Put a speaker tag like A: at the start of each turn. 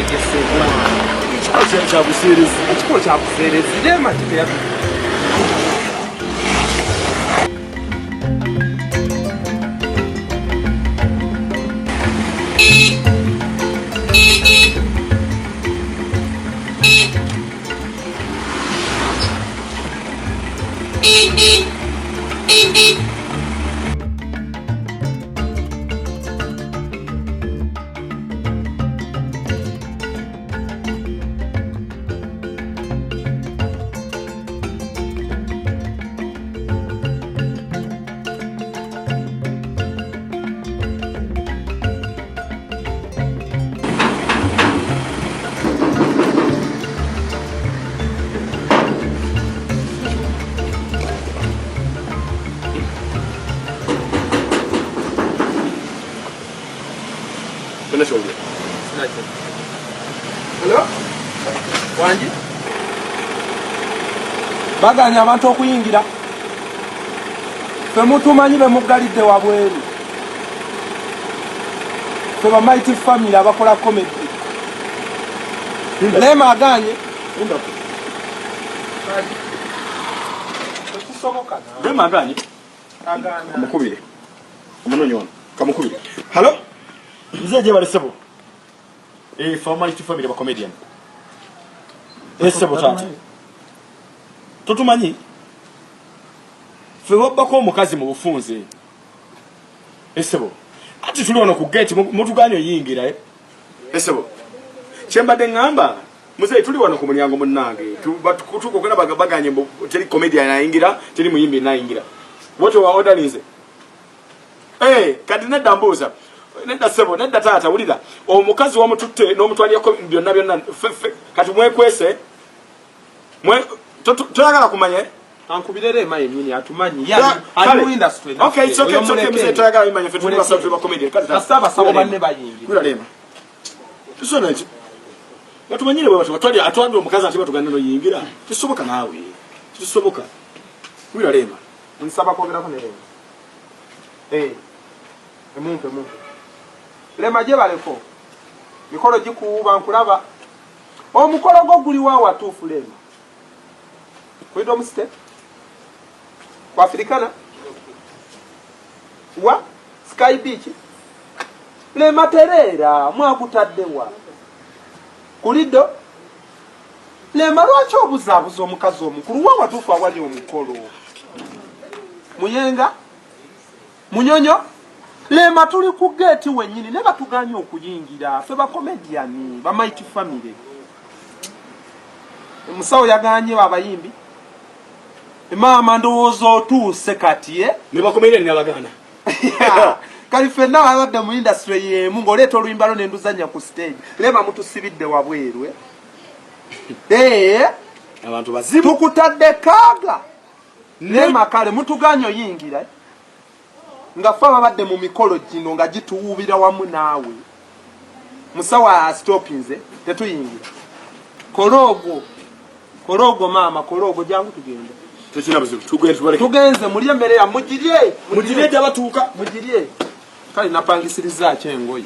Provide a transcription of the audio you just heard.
A: yategese.
B: Ekikolo kya buseerezi.
A: Ekikolo kya buseerezi. Rema teyatu. Hello? Wangi? Baganye abantu okuyingira. Ffe mutumanyi be muggalidde wabweru. Ffe ba Mighty Family abakola comedy. Lema aganye. Tekisoboka.
B: Lema aganye.
A: Aganye.
B: Mukubire. Omunonyi wano. Kamukubire. Hello? Nze je bale sebo. Eh, for Mighty Family ba comedian. Eh, sebo tata. Totumanyi? Ffe babbako omukazi mu bufunze. Esebo. Ati tuli wano ku gate mutuganye oyingira eh. Esebo. Kyembadde ngamba muzeeyi tuli wano ku mulyango munnange tukogera baganye mbu teri comedian ayingira teri muyimbi nayingira. What you are ordering? Eh, kati nedda mbuuza nedda sebo nedda taata wulira omukazi wamututte n'omutwalirako byonna byonna kati mwekwese mwe toyagala kumanya
A: Ankubire Rema yennyini atumanyi. Ye ali mu industry.
B: Okay, it's okay, it's okay. Mzee toyagala bimanya ffe tuli basawo tuli ba comedian. Kale
A: kasita abasawo banne bayingira.
B: Kula Rema. Tusona nti batumanyire bwe batwa twali atwandwa omukazi ati batuganda no yingira. Tisoboka naawe. Tisoboka. Kula Rema.
A: Nsaba kwogerako ne Rema. Eh. Emumpe mumpe. Rema gye baleko. Mikolo gikuwuuba nkulaba. Omukolo gwo guli wa watuufu Rema. Freedom State ku Africana wa Sky Beach Lema tereera mwagutadde wa kulido Lema lwaki obuzaabuza omukazi omukulu wa watuufu awali omukolo Muyenga Munyonyo Lema tuli ku geeti wennyini naye batuganye okuyingira ffe bakomediani ba Mighty Family. Omusawo yaganye abayimbi. Maama ndowooza otuuse kati eh?
B: Ne bakomediani nabagaana.
A: Kali ffenna ababadde mu industry y'emu ng'oleeta oluyimba lwo ne nduzannya ku stage. Lema mutusibidde wabweru eh? Eh?
B: Abantu bazibu.
A: Tukutadde kaaga. Lema kale mutuganye oyingira nga ffe ababadde mu mikolo gino nga gituwuubira wamu naawe. Musawo astopinze tetuyingira. Kola ogwo kola ogwo maama kola ogwo jangu tugende.
B: Tekirina buzibu tugende tubaleke.
A: Tugenze mulye emmere ya mugirye
B: mugirye gyabatuuka
A: mugirye. Kale napangisirizzaaki engoye.